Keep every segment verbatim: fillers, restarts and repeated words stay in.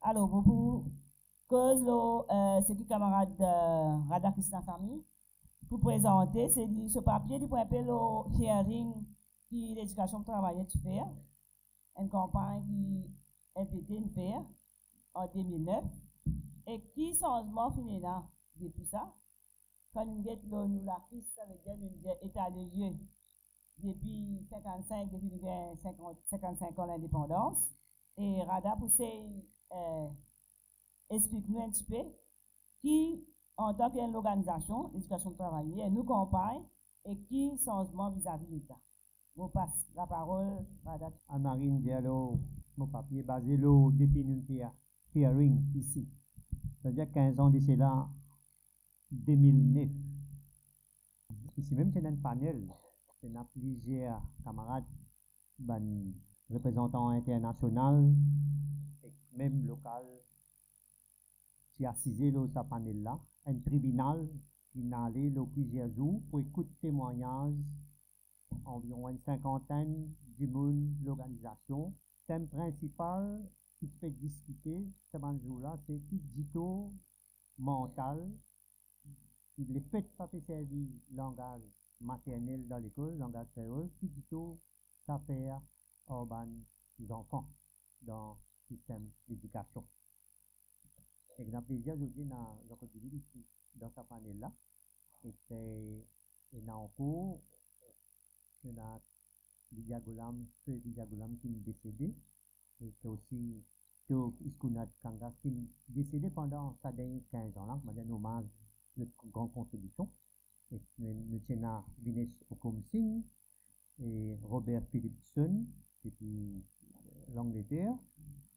Alor, mo pou koz lor, eh, seki kamarad, eh, Radhakrishnan Sami pou prezante, se li so papie, li pou enpe lor hearing ki Ledikasion pou Travayer ti fer, enn kanpagn ki L P T inn fer an de mil nef, e ki sanzman finn ena depi sa. Kan nou get lor nou lafis, savedir nou dir eta de lie depi sinkant-sink, depi nou gagn sinkant, sinkant-sink an lindepandans. E Radha pou sey, eh, explik nou enn tipe ki, antan ki enn lorganizasion, Ledikasion pou Travayer, nou kanpagn e ki sanzman vizavi Leta. Mo pas laparol Radha. Anne-Marie inn dir lor mo papie, baze lor depi nou fer hearing isi, savedir kinz an de sela, de mil nef. Isi mem ti ena enn panel, ti ena plizier kamarad, bann reprezantan internasional ek mem lokal ti asize lor sa panel la. Enn tribinal ki'nn ale lor plizier zour pou ekout temwagnaz anviron enn sinkantenn dimoun, lorganizasion. Tem prinsipal ki ti pe diskite sa bann zour la, se ki ditor mantal ki lefet pa pe servi langaz maternel dan lekol, langaz kreol, ki ditor sa fer ar bann zanfan dan sistem ledikasion. Ek ena plezir zordi ena Jean-Claude Villil isi dan sa panel la. Ek, eh, ena ankor, ena Vidya Ghulam, Fe Vidya Ghulam ki'nn desede, ek osi Tog Iskounath Kangas ki'nn desede pandan sa dernie kinz an la, kouma dir, en omaz zot gran kontribision. Ek nou, nou ti ena Vinesh Okomsing, e Robert Philipson depi Langleter,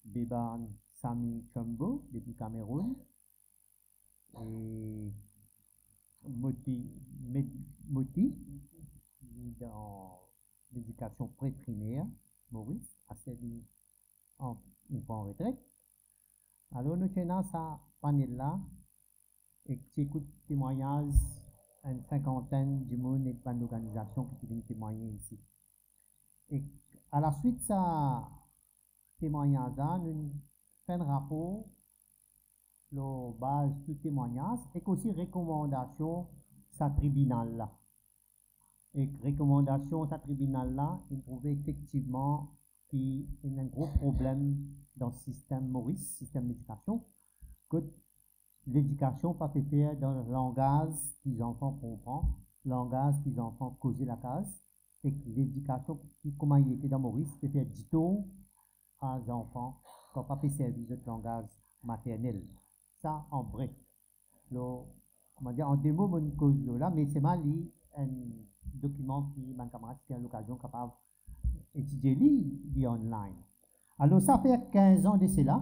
Beban Sami Chombo depi Kameroun, e Moti, Med-, Moti, li dan ledikasion pre-primer Moris, aster li an, li pran retret. Alor nou ti ena sa panel la, ek ti ekout temwagnaz enn sinkantenn dimoun ek bann lorganizasion ki ti vinn temwagne isi. Ek alaswit sa temwagnaz la, nou fer enn rapor lor baz tou temwagnaz ek osi rekomandasion sa tribinal la. Ek rekomandasion sa tribinal la, inn trouve efektivman ki ena enn gro problem dan sistem Moris, sistem ledikasion, kot ledikasion pa pe fer dan langaz ki zanfan konpran, langaz ki zanfan koze lakaz, ek ledikasion ki kouma li ete dan Moris, pe fer ditor ar zanfan kan pa pe servi zot langaz maternel. Sa an bref. Lor, kouma dir, an de mo, mo'nn koz lor la, me selman li enn dokiman ki bann kamarad ti gagn lokazion kapav etidie li, li online. Alor, sa fer kinz an de sela,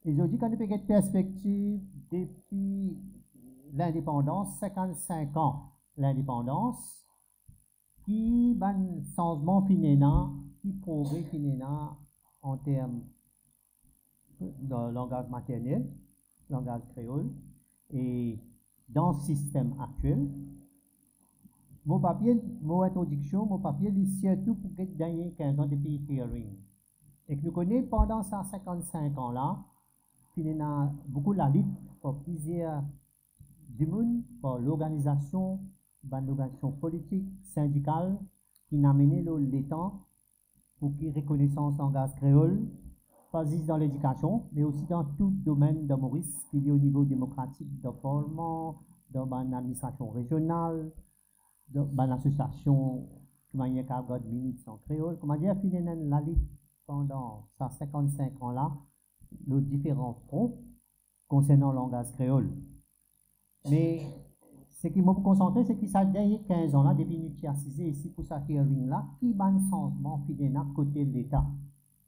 e zordi, kan nou pe get perspektiv depi lindepandans, sinkann-sink an lindepandans, ki bann sanzman finn ena, ki progre finn ena an term dan langaz maternel, langaz kreol, e dan sistem aktiel. Mo papie, mo introdiksion, mo papie, li sirtou pou get dernie kinz an depi hearing. Ek nou kone, pandan sa sinkann-sink an la, finn ena boukou lalit par plizier dimoun, par lorganizasion, bann lorganizasion politik, sindikal, ki'nn amene lor letan pou ki rekonesans langaz kreol, pa zis dan ledikasion, me osi dan tou domenn dan Moris, ki li o nivo demokratik, dan parlman, dan bann administrasion rezional, dan bann asosiasion ki manier kapav gard minit an kreol. Kouma dir, finn ena enn lalit pandan sa sinkann-sink an la, lor diferan fron, konsernan langaz kreol. Me seki mo pou konsantre, seki sa dernie kinz an la, depi nou ti asize isi pou sa hearing la, ki bann sanzman finn ena kote Leta?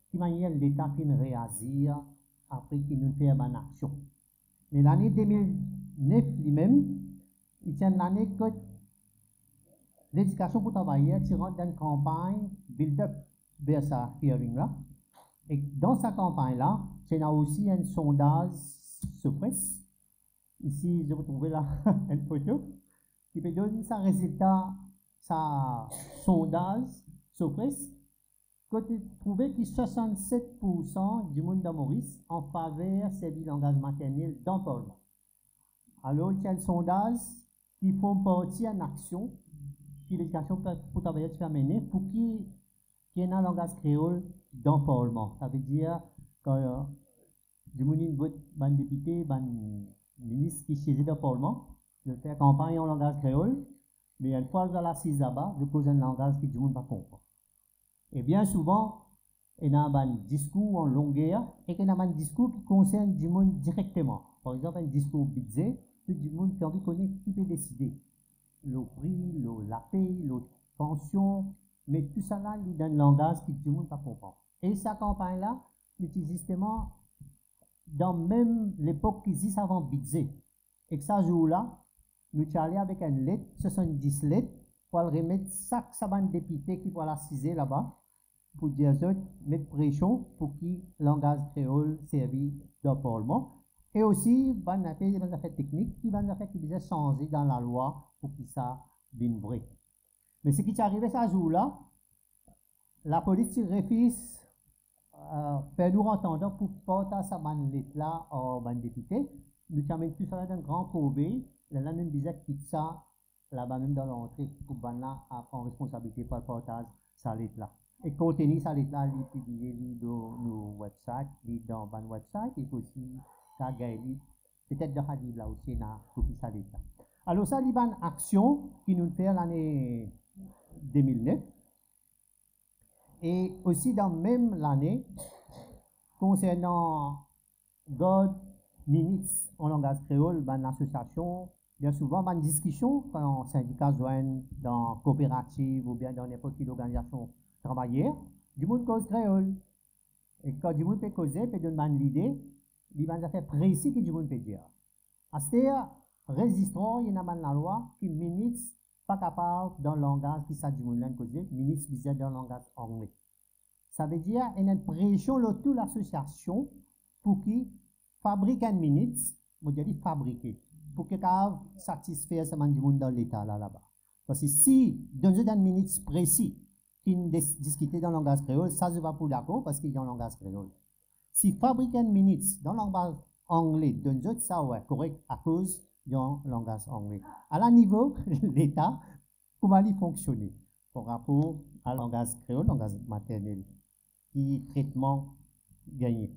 Ki manier Leta finn reazir apre ki nou fer bann aksion? Me lane de mil nef limem, li ti enn lane kot Ledikasion pou Travayer ti rant dan enn kanpagn build-up ver sa hearing la. E dan sa kanpagn la, ti ena osi enn sondaz Sopress. Isi, zot pou trouve la enn foto ki pe donn sa rezilta, sa sondaz Sopress. kot li trouve ki swasannset poursan dimoun dan Moris an faver servi langaz maternel dan parlman. Alor, ti enn sondaz ki form parti enn aksion ki Ledikasion pou, pou Travayer ti pe mene pou ki, ki ena langaz kreol dan parlman. Savedir, kan, euh, dimoun inn vot bann depite, bann minis ki sieze dan parlman, zot fer kanpagn an langaz kreol, me enn fwa zot al asiz laba, zot koz enn langaz ki dimoun pa konpran. E bien souvan, ena bann diskour an longer, ek ena bann diskour ki konsern dimoun direkteman. Par exanp, enn diskour bidze, tou dimoun pe anvi kone ki pe deside. Lor pri, lor lapey, lor pansion, me tousala, li dan enn langaz ki dimoun pa konpran. E sa kanpagn la, li ti zisteman dan mem lepok ki zis avan bidze. Ek sa zour la, nou ti ale avek enn let, swasanndis let, pou al remet sak sa bann depite ki pou al asize laba, pou dir zot, met presion pou ki langaz kreol servi dan parlman, e osi bann inpe bann zafer teknik, ki bann zafer ki bizin sanze dan lalwa pou ki sa vinn vre. Me seki ti arive sa zour la, lapolis ti refiz, euh, fer nou rant andan pou partaz sa bann let la ar bann depite. Nou ti amenn tousala dan enn gran korbe, lerla nou bizin kit sa laba mem dan lantre pou bannla a pran responsabilite pou al partaz sa let la. E konteni sa let la, li pibliye li dan nou website, li dan bann website, e osi ka gagn li, petet dan sa liv la osi ena kopi sa let la. Alor sa, li bann aksion ki nou fer lane de mil nef. E osi dan mem lane, konsernan gard minits an langaz kreol, bann lasosiasion, bien souvan bann diskision, kan sindika zwenn dan kooperativ oubien dan ninport ki lorganizasion travayer, dimoun koz kreol. E kan dimoun pe koze, pe donn bann lide, li bann zafer presi ki dimoun pe dir. Aster, rezistrar, ena bann lalwa ki minits pa kapav dan langaz ki sa dimoun la inn koze, minits bizin dan langaz angle. Savedir, ena enn presion lor tou lasosiasion pou ki fabrik enn minits, mo dir li fabrike, pou ki kapav satisfer sa bann dimoun dan leta la, laba. Parski si donn zot enn minits presi, ki'nn dis-, diskite dan langaz kreol, sa zot pa pou dakor parski dan langaz kreol. Si fabrik enn minits dan langaz angle, donn zot sa, wi, korek, akoz dan langaz angle. Ala nivo leta, kouma li fonksione par rapor a langaz kreol, langaz maternel, ki tretman gagne.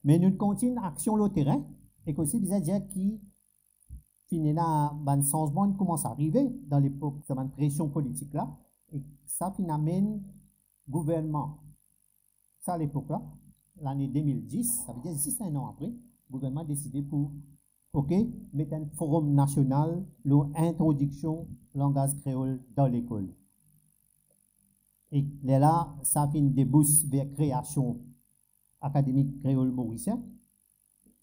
Me nou kontign aksion lor terin, ek osi bizin dir ki finn ena bann sanzman koumans arive dan lepok sa bann presion politik la, e sa finn amenn gouvernman sa lepok la, lane de mil dis, savedir zis enn an apre, gouvernman deside pou, ok, met enn forom nasional lor introdiksion langaz kreol dan lekol. E lerla, sa finn debous ver kreasion Akademi Kreol Morisien,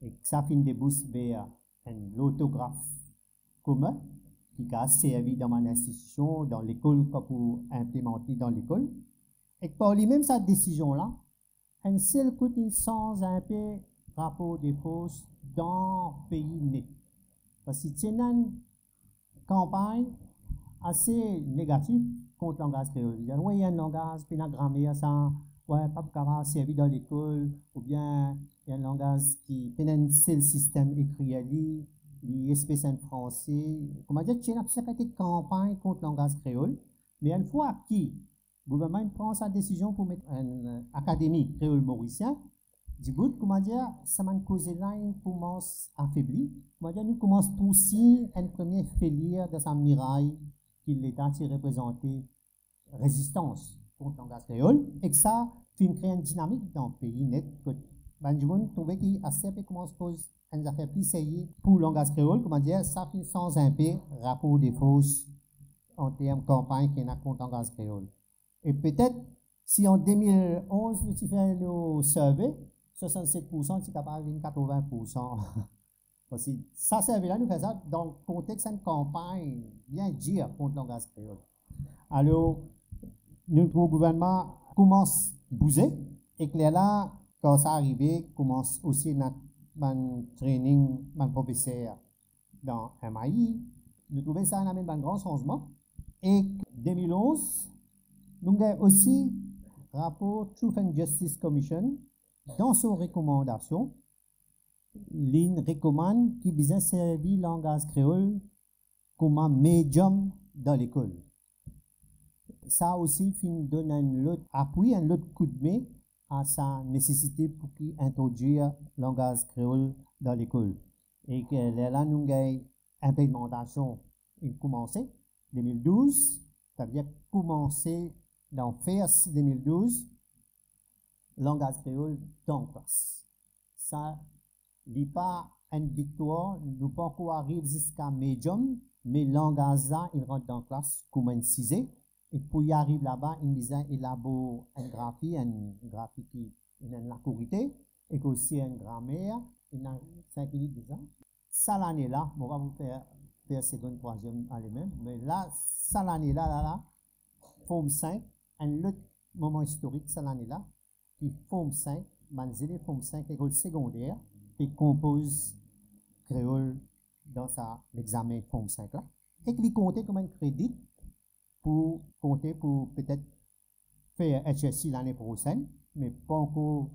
e sa finn debous ver enn lortograf komin ki kapav servi dan bann institision, dan lekol, kan pou inplimant li dan lekol. Ek par limem sa desizion la, enn sel kout inn sanz inpe rapor de fors dan pei net. Parski ti ena enn kanpagn ase negatif kont langaz kreol. Dir, wi, enn langaz pena gramer sa, wi, pa pou kapav servi dan lekol, oubien enn langaz ki pena enn sel sistem ekrir li, li espes enn franse. Kouma dir, ti ena tou sa kalite kanpagn kont langaz kreol. Me enn fwa ki gouvernman inn pran sa desizion pou met enn, eh, Akademi Kreol Morisien, dibout, kouma dir, sa bann koze la inn koumans afebli. Kouma dir, nou koumans touy enn premie felir dan sa miray ki leta ti reprezante rezistans kont langaz kreol, ek sa finn kre enn dinamik dan pei net, kot bann dimoun trouve ki aster pe koumans poz enn zafer pli serye pou langaz kreol, kouma dir, sa finn sanz inpe rapor de fors an term kanpagn ki ena kont langaz kreol. E petet, si an de mil onz nou ti fer nou survey, swasannset poursan ti kapav vinn katrevin poursan. Parski sa survey la, nou fer sa dan kontex enn kanpagn bien dir kont langaz kreol. Alor, nou trouv gouvernman koumans bouze, ek lerla, kan sa arive, koumans osi ena bann training bann profeser dan M I I, nou trouve sa inn amenn bann gran sanzman. Ek de mil onz, nou gagn osi rapor Truth and Justice Commission, dan so rekomandasion, li rekomann ki bizin servi langaz kreol kouma medium dan lekol. Sa osi finn donn enn lot apwi, enn lot koudme a sa nesesite pou ki introdwir langaz kreol dan lekol. E ki lerla nou gagn inplemantasion, inn koumanse de mil douz, savedir koumanse dan first de mil douz, langaz kreol dan klas. Sa, li pa enn viktwar, nou pankor ariv ziska medium, me langaz la inn rant dan klas kouma enn size, e pou li ariv laba, inn bizin elabor enn grafi, enn grafi ki ena enn lakorite, ek osi enn gramer, ena sink minit deza. Sa lane la, mo pa pou fer, fer segonn, trwaziem ale mem, me la, sa lane la, la, la, Form fink, enn lot moman istorik sa lane la, ki Form fink, bann zelev Form fink lekol segonder pe konpoz kreol dan sa lexamen Form fink la, ek li konte kouma enn kredi pou konte pou petet fer H S C lane prosenn, me pankor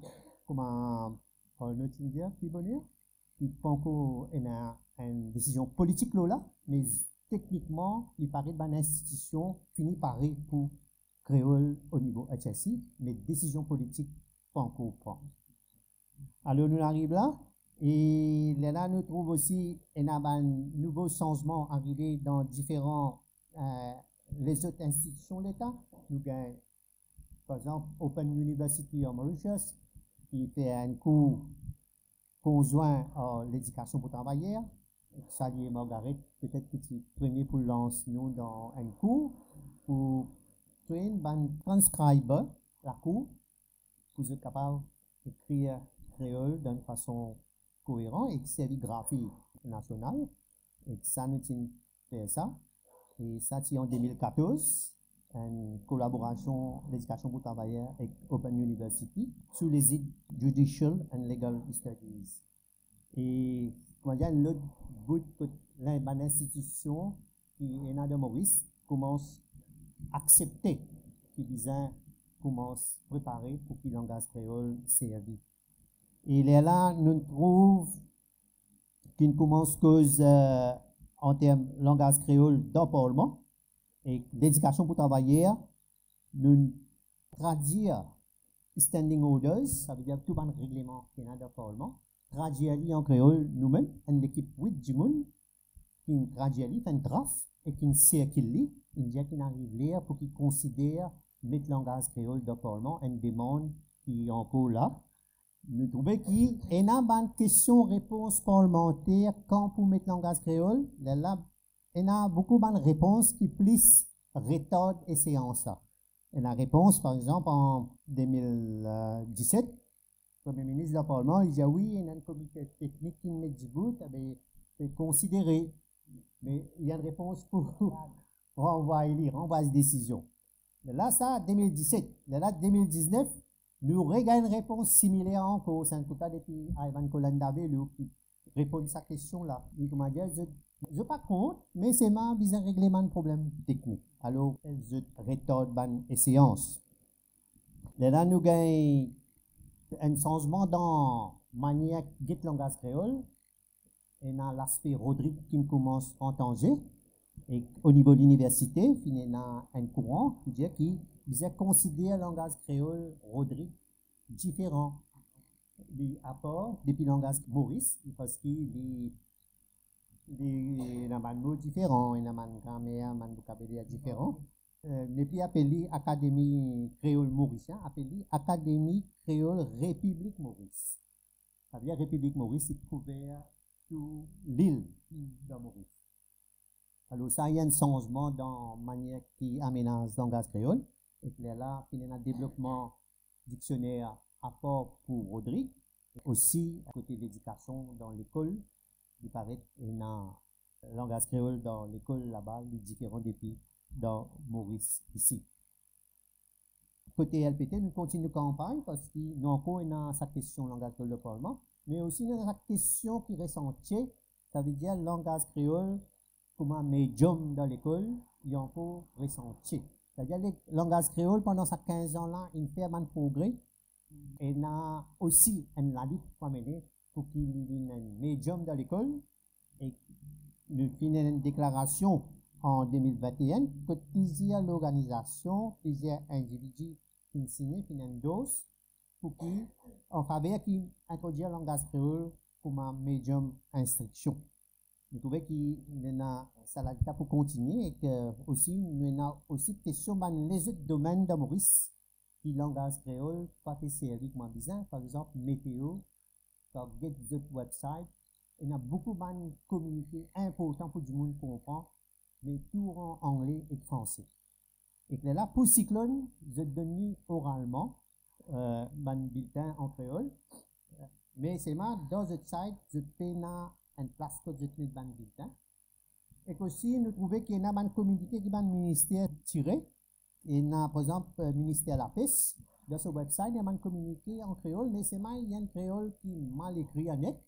kouma, euh, nou ti dir pli boner, li pankor ena enn desizion politik lor la, me teknikman, li paret bann institision fini pare pou kreol o nivo H S C, me desizion politik pankor pran. Alor, nou ariv la, e lerla nou trouv osi ena bann nouvo sanzman arive dan diferan, eh, lezot institision Leta. Nou gagn, par exanp, Open University of Mauritius, ki fer enn kour konzwin ar Ledikasion pou Travayer. Salie Margaret, petet ki ti premie pou lans nou dan enn kour pou train bann transcriber lakour, pou zot kapav ekrir kreol dan enn fason koeran ek servi grafi nasional. Ek sa, nou ti fer sa. E sa ti an de mil katorz, enn kolaborasion Ledikasion pou Travayer ek Open University, sou lezid Judicial and Legal Studies. E, kouma dir, enn lot bout kot la, bann institision ki ena dan Moris koumans aksepte ki bizin koumans prepare pou ki langaz kreol servi. E lerla, nou trouv ki'nn koumans koz, eh, an term langaz kreol dan parlman, e Ledikasion pou Travayer, nou tradir standing orders, savedir tou bann regleman ki ena dan parlman, tradir li an kreol noumem, enn lekip wit dimoun, ki'nn tradir li, fer enn draft, e ki'nn sirkil li, inn dir ki'nn ariv ler pou ki konsider met langaz kreol dan parlman, enn demann ki ankor la. Nou trouve ki ena bann kestion-repons parlmanter kan pou met langaz kreol, lerla ena boukou bann repons ki plis retard seans la. Ena repons, par exanp, an de mil diset, Premie Minis dan parlman, li dir, "Wi, ena enn komite teknik ki'nn met dibout, e be, pe konsidere." Me li enn repons pou ranvway li, ranvway desizion. Lerla sa, de mil diset. Lerla, de mil diznef, nou regagn repons similer ankor, sa enn kout la depi Ivan Kolandavelou ki reponn sa kestion la. Li kouma dir, zot, zot pa kont, me selman bizin regle bann problem teknik. Alor, zot retard bann seans. Lerla nou gagn enn sanzman dan manier get langaz kreol, ena laspe rodrik ki'nn koumans antan ze, e o nivo liniversite, finn ena enn kouran pou dir ki bizin konsider langaz kreol rodrik diferan. Li apar depi langaz Moris, parski li, li ena bann mo diferan, ena bann gramer, bann vokabiler diferan. Eh, nepli apel li Akademi Kreol Morisien, apel li Akademi Kreol Repiblik Moris. Savedir Repiblik Moris, li kouver tou lil dan Moris. Alor, sa enn sanzman dan manier ki amenaz langaz kreol, ek lerla, finn ena devlopman diksioner apar pou rodrik, osi kote ledikasion dan lekol, li paret ena langaz kreol dan lekol laba, li diferan depi dan Moris isi. Kote L P T, nou kontign nou kanpagn, parski nou ankor ena sa kestion langaz kreol dan parlman, me osi nou ena sa kestion ki res antie, savedir langaz kreol kouma medium dan lekol, li ankor res antie. Savedir, le langaz kreol, pandan sa kinz an la, inn fer bann progre. Ena osi enn lalit pou amene pou ki li vinn enn medium dan lekol. E nou finn ena enn deklarasion an de mil vinte e enn, kot plizier lorganizasion, plizier individi finn signe, finn endorse, pou ki, an faver ki introdwir langaz kreol kouma medium instriksion. Nou trouve ki nou ena sa lalit la pou kontigne e ki osi nou ena osi kestion bann lezot domenn dan Moris ki langaz kreol pa pe servi kouma bizin, par exanp, meteo, kan get zot website, ena boukou bann kominike inportan pou dimoun konpran, me tou an angle ek franse. Ek lerla, pou siklonn, zot donn li oralman, eh, bann biltin an kreol, me selman dan zot site, zot pena enn plas kot zot met bann biltin. Ek osi, nou trouve ki ena bann kominike ki bann minister tire. Ena, par exanp, eh, minister lapes, dan so website, ena bann kominike an kreol, me selman li enn kreol ki mal ekri anek.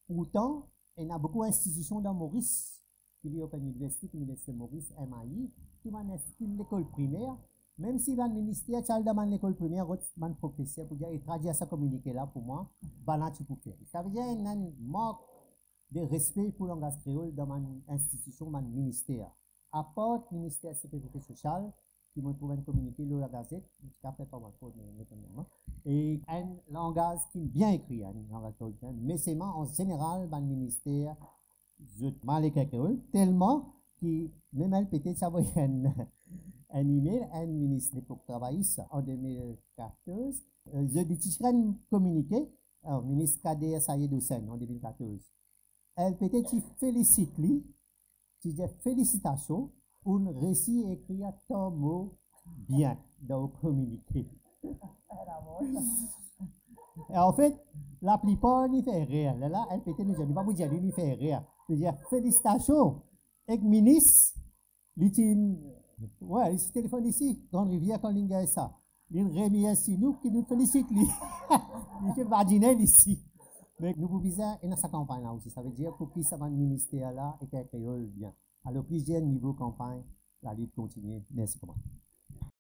Pourtan, ena boukou institision dan Moris, ki li Open University, ki Liniversite Moris, M I E, tou bann institi lekol primer, mem si bann minister ti al dan bann lekol primer, rod bann profeser pou dir, e tradir sa kominike la pou mwa, bann la ti pou fer. Savedir, ena enn mank de respe pou langaz kreol dan bann institision, bann minister. Apar Minister Sekirite Sosial, ki mo trouv enn kominike lor lagazet, mo ti kapav fer pa mo fot, me, me kanmem, e enn langaz ki bien ekri, enn langaz ki bien, me selman, an zeneral, bann minister, zot mal ekrir kreol, telman ki mem L P T ti avoy enn, enn email, enn minis lepok travayis, an de mil katorz, eh, zot, li ti tir enn kominike, eh, minis Kader Saïed Hussein, an de mil katorz. L P T ti felisit li, ti dir, "Felisitasion, ou'nn resi ekrir tan mo bien dan ou kominike." E anfet, laplipar ni fer erer. Lerla, L P T nou dir, nou pa pou dir li ni fer erer. Nou dir, "Felisitasion." Ek minis, li ti, we, li ti telefonn isi, Grande Rivière, kan linn gagn sa. Linn remersi nou ki nou felisit li. Li ti badine li isi. Me nou pou bizin ena sa kanpagn la osi. Savedir pou ki sa bann minister la ekrir kreol bien. Alor, plizier nivo kanpagn, lalit kontigne. Mersi, koman.